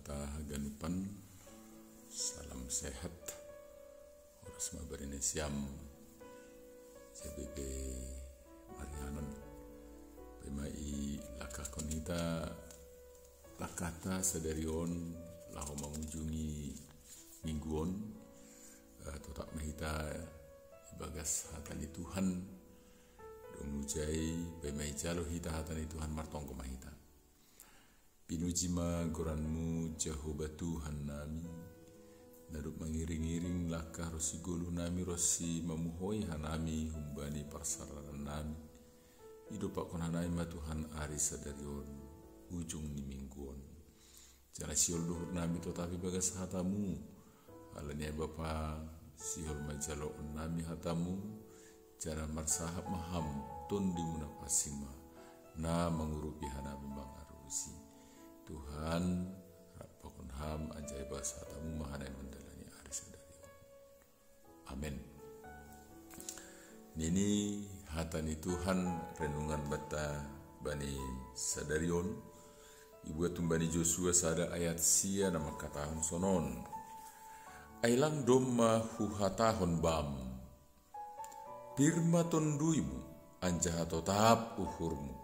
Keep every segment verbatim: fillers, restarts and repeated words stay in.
Hata haganupan, salam sehat. Horas ma barinasiam, J B B Marianon. Paima i lakahkon hita lakahta sadari on laho mangunjungi minggu on, eh, totap ma hita ibagas hata ni Tuhan. Dung mujai, paima ijalo hita hata ni Tuhan, martonggo ma hita. Pinuji ma goranmu, Jahowa Tuhan nami, na dob mangiring-iring langkah ronsi goluh nami ronsi mamuhoi hanami humbani parserahan nami. Idompakkon hanami ma Tuhan ari sadari on, ujung ni minggu on. Janah sihol uhur nami totap ibagas hatamu. Alani ai Bapa, sihol ma jaloon nami hatamu, janah marsahap ma Ham, Tondimu na pansing ma, na mangurupi hanami mangalusi. Tuhan, rap pakon Ham, anjaha ibagas hatamu ma hanami mandalani ari sadari on. Amen. Nini hata ni Tuhan renungan banta bani sadari on, ibuat humbani Josua sada ayat sia na mangkatahon sonon: Ai lang domma huhatahon bam: Pir ma tonduymu, anjaha totap uhurmu.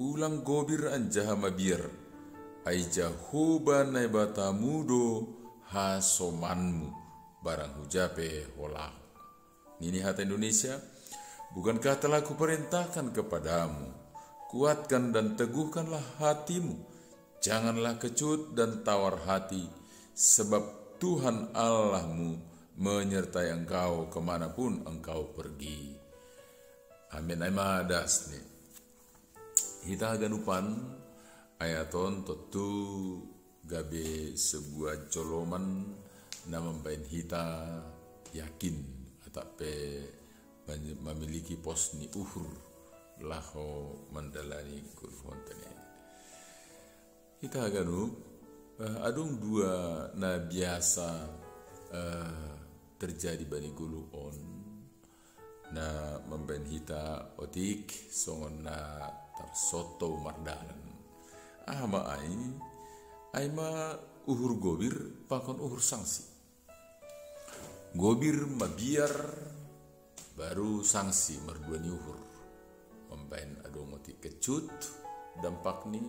Ulang gobir anjaha mabiar, ai Jahowa Naibatamu do hasomanmu, barang huja pe ho laho. Nini hata Indonesia: Bukankah telah kuperintahkan kepadamu, kuatkan dan teguhkanlah hatimu, janganlah kecut dan tawar hati, sebab Tuhan Allahmu menyertai engkau kemanapun engkau pergi. Amin. Ai ma dasni. Hita haganupan, ayat on tontu gabe sebuah joloman na mambahen hita yakin, atap pe man-, mamiliki pos ni uhur laho mandalani goluhonta i. Hita haganup, eh, adong dua na biasa, eh, terjadi bani goluh on, na mambahen hita otik songon na tarsontou mardalan. Aha ma ai? Ai ma uhur gobir pakon uhur sangsi. Gobir mabiar, baru sangsi mardua ni uhur. Mambahen adong otik kecut dampakni,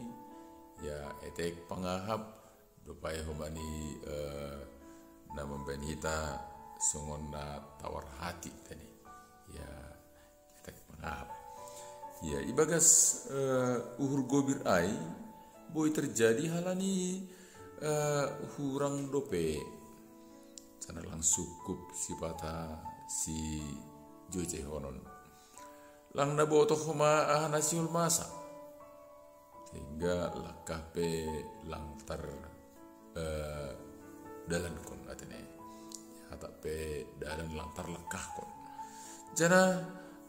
ya, etek pangahap, dob ai homa ni, eh, na mambahen hita songon na tawar hati tadi. Ya, etek pangahap. Ya, ibagas, eh, uhur gobir ai, boi terjadi halani, eh, hurang dope. Janah lang sungkup sipata sijojehonon. Lang nabotoh homa aha na sihol masa. Sehingga langkah pe lang tar, eh, dalankon, artina, hatop pe dalan lang tarlangkahkon. Janah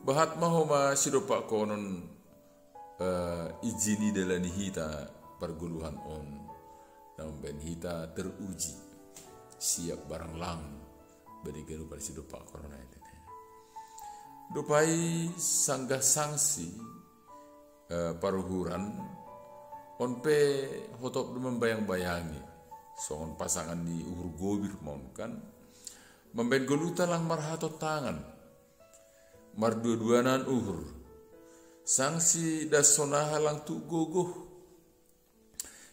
bahat ma homa sidompakkonon, eh, ijin idalani hita pargoluhan on, na mambahen hita teruji, siap barang lang bani ganupan sidompakkonon, artina. Dob ai sanggah sangsi, eh, paruhuran on pe hotop do mambayang-bayangi, songon pasangan ni uhur gobir ma on kan, mambahen goluhta lang marhatontangan, mardua-duanan uhur, sangsi das sonaha lang tuk gogoh,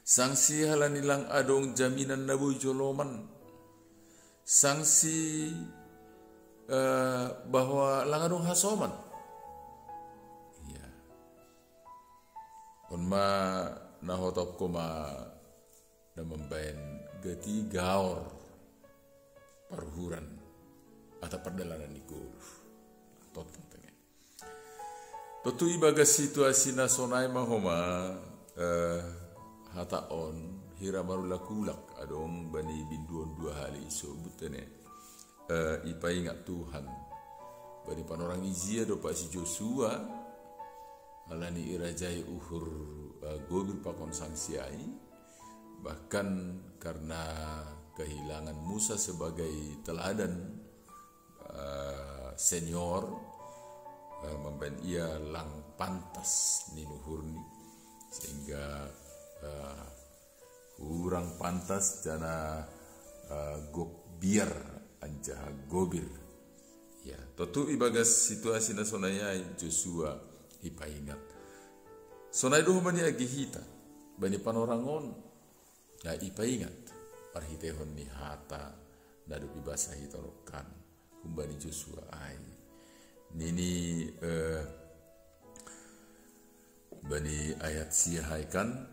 sangsi halani lang adong jaminan na boi joloman, sangsi, eh, bahwa lang adong hasoman. Iya. On ma na hotop homa na mambahen gati gaor paruhuran atau pardalanan ni goluh. Tongtong tenge. Tontu ibagas situasi na sonai ma homa, eh, hata on hira marulak-ulak adong bani bindu on dua hali isobut, artina, eh, ipaingat Tuhan. Bani panorang ijia dompak si Josua, halani irajai uhur, eh, gobir pakon sangsi ai, bahkan karena kehilangan Musa sebagai teladan, eh, senior, eh, mambahen ia lang pantas ni uhurni, sehingga, eh, hura Kurang pantas jana uh, gobiar anjaha gobir. Ya, tontu ibagas situasi na sonai ai Josua ipaingat. Sonai do homa ni agi hita bani panorang on, na ipaingat marhitehon ni hata na dob ibasa hita rongkan humbani Josua ai. Nini eh, bani ayat sia ai kan,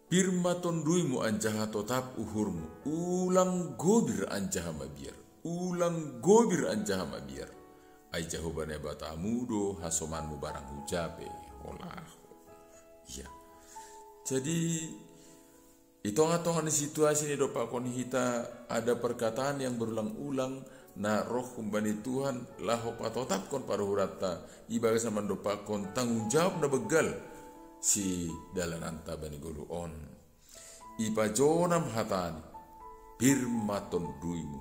pir ma tonduymu anjaha totap uhurmu, ulang gobir anjaha mabiar, ulang gobir anjaha mabiar. Ai Jahowa Naibatamu do hasomanmu barang huja pe hola ho. Ya. Jadi di tongah-tongah ni situasi na idompakkon hita, ada perkataan yang berulang-ulang na roh humbani Tuhan laho patotapkon paruhuranta ibagas na mandompakkon tanggung jawab na banggal sidalananta bani goluh on. Ipajonam hatani, pir ma tonduymu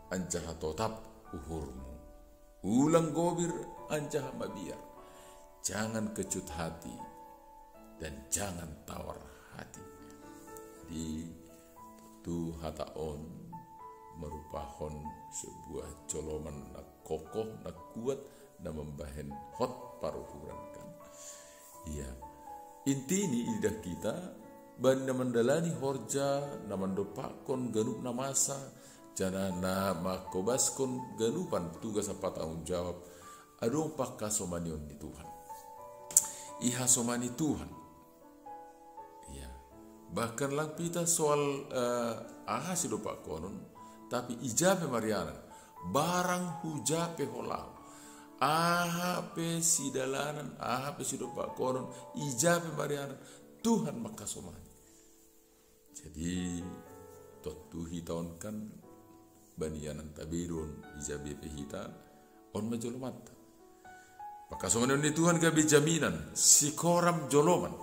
anjaha totap uhurmu. Ulang gobir anjaha mabiar. Jangan kecut hati dan jangan tawar hati. Jadi, tontu hata on marupahon sebuah joloman na kokoh, na kuat, na mambahen hot paruhuran kan. Ia, inti ni idah hita, bani na mandalani horja, na mandompakkon ganup na masa, jana na mangkobaskon ganupan tugas ampa tanggung jawab, adong pangkasomanion ni Tuhan. Ihasomani Tuhan. Ya. Bahkan lang pita soal uh, aha sidompakkonon, tapi ija pe marianan, barang huja pe hola ho, aha pe sidalanan, aha pe sidompakkonon, ija pe marianan, Tuhan mangkasomani. Jadi, tontu hita on kan bani ananta be do on, ija be pe hita, on ma jolomanta. Pangkasomanion ni Tuhan gabe jaminan, sikoram joloman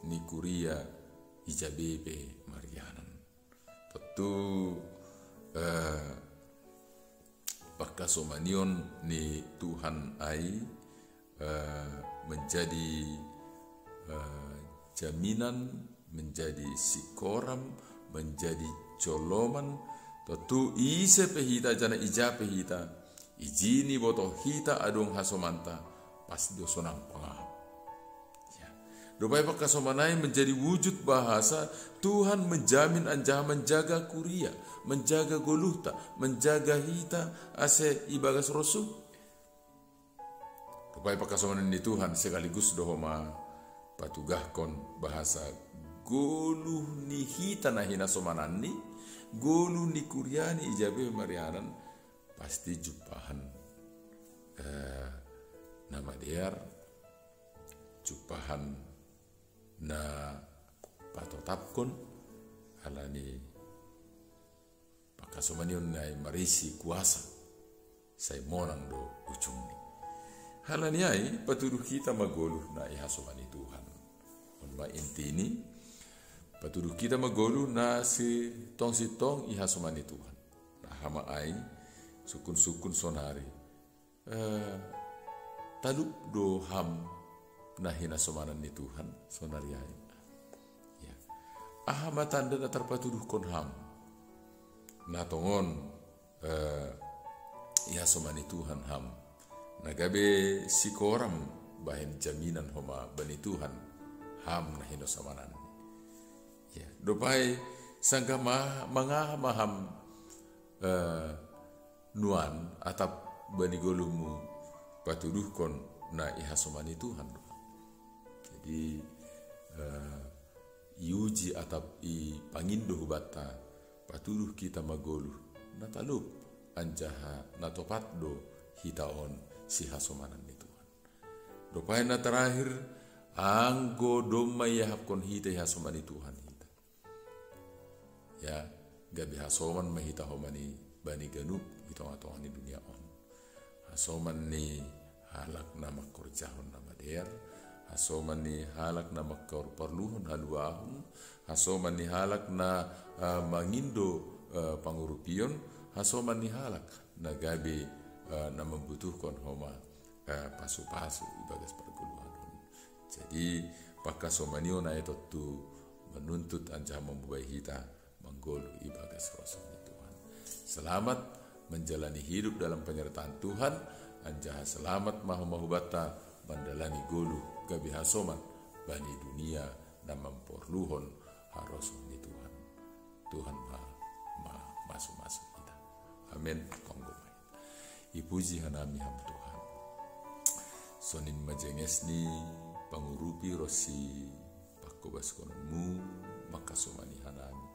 ni kuria ija be pe marianan. Tontu eh, pangkasomanion ni Tuhan ai eh, menjadi eh, jaminan, menjadi sikoram, menjadi joloman. Tontu ise pe hita jana ija pe hita, ijin iboto hita adong hasomanta, pasti do sonang pangahap. Ya. Dob ai pangkasoman ai menjadi wujud bahasa Tuhan menjamin anjaha menjaga kuria, menjaga goluhta, menjaga hita ase ibagas rosuh. Dob ai pangkasomanion ni Tuhan sekaligus do homa patugahkon bahasa goluh ni hita na hinasomananni, goluh ni kuriani ija be marianan, pasti jumpahan eh, na madear, jumpahan na patotapkon, halani pangkasomanion na i marisi kuasa, sai monang do ujungni. Halani ai patuduh hita ma goluh na ihasomani Tuhan. On ma intini, patuduh hita ma goluh na sitong-sitong ihasomani Tuhan. Nah, hama ai, sukun-sukun sonari. Eh, talup do ham na hinasomanan ni Tuhan sonari ai. Ya. Aha ma tanda na tarpatuduhkon ham? Na tongon eh, ihasomani Tuhan ham. Na gabe sikoram bahen jaminan homa bani Tuhan ham na hinasomanan. Ya, dob ai sanggah ma, mangaha ma ham eh, nuan atap bani goluhmu patuduhkon na ihasomani Tuhan do. Jadi eh, iuji atap ipangindo hubanta patuduh hita ma goluh na talup anjaha na topat do hita on sihasomanan ni Tuhan. Dob ai na tarakhir, anggo domma iahapkon hita ihasomani Tuhan hita. Ya, gabe hasoman ma hita homani bani ganup i tongah-tongah ni dunia on. Hasoman ni halak na mangkorjahon na madear, hasoman ni halak na mangkaparluhon haluahon, hasoman ni halak na uh, mangindo uh, pangurupion, hasoman ni halak na gabe uh, na mambutuhkon homa uh, pasu-pasu ibagas pargoluhan on. Jadi pangkasomanion ai tontu menuntut anjaha mamubai hita manggoluh ibagas roso ni Tuhan. Selamat menjalani hidup dalam penyertaan Tuhan, anjaha selamat ma homa hubanta mandalani goluh gabe hasoman bani dunia na mamporluhon haroso ni Tuhan. Tuhan ma, ma masu-masu hita. Amen. Tonggo ma hita. Ipuji hanami Ham Tuhan. Sonin ma jenges ni pangurupi ronsi pangkobashononmu mangkasomani hanami.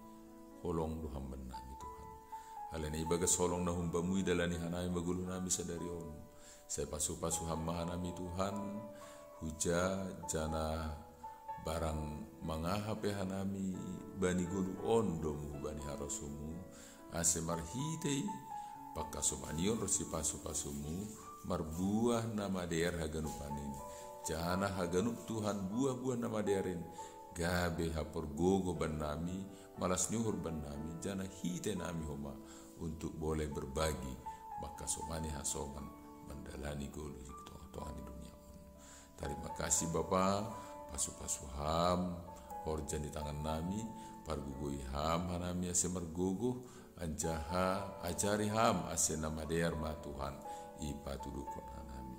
Holong do Ham bannami Tuhan. Alani ibagas holong na humbamu idalani hanami ma goluhnami sadari on. Sai pasu-pasu Ham ma hanami Tuhan. Huja janah barang mangaha pe hanami bani goluh on domu hubani harosomu, ase marhitei pangkasomanion ronsi pasu-pasumu marbuah na madear haganupan in. Janah haganup Tuhan buah-buah na madear in gabe haporgogoh bannami, malas ni uhur bannami, janah hite nami homa untuk boleh berbagi mangkasomani hasoman mandalani goluh di tongah-tongah ni dunia on. Tarima kasih Bapa, pasu-pasu Ham horja ni tangannami, pargogoi Ham hanami ase margogoh, anjaha ajari Ham ase na madear ma Tuhan ipatuduhon hanami.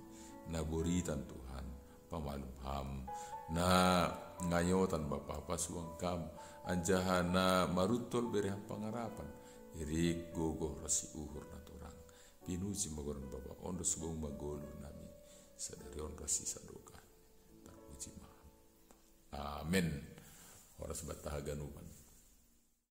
Na boritan Tuhan, pamalum Ham, na ngayotan Bapa pasuang Kam, anjaha na maruntol bere Ham pangarapan, irik gogoh ronsi uhur na torang. Pinuji ma goran Bapa on do subamu ma goluhnami sadari on ronsi sadokah. Tarpuji ma Ham. Amen. Horas banta haganupan.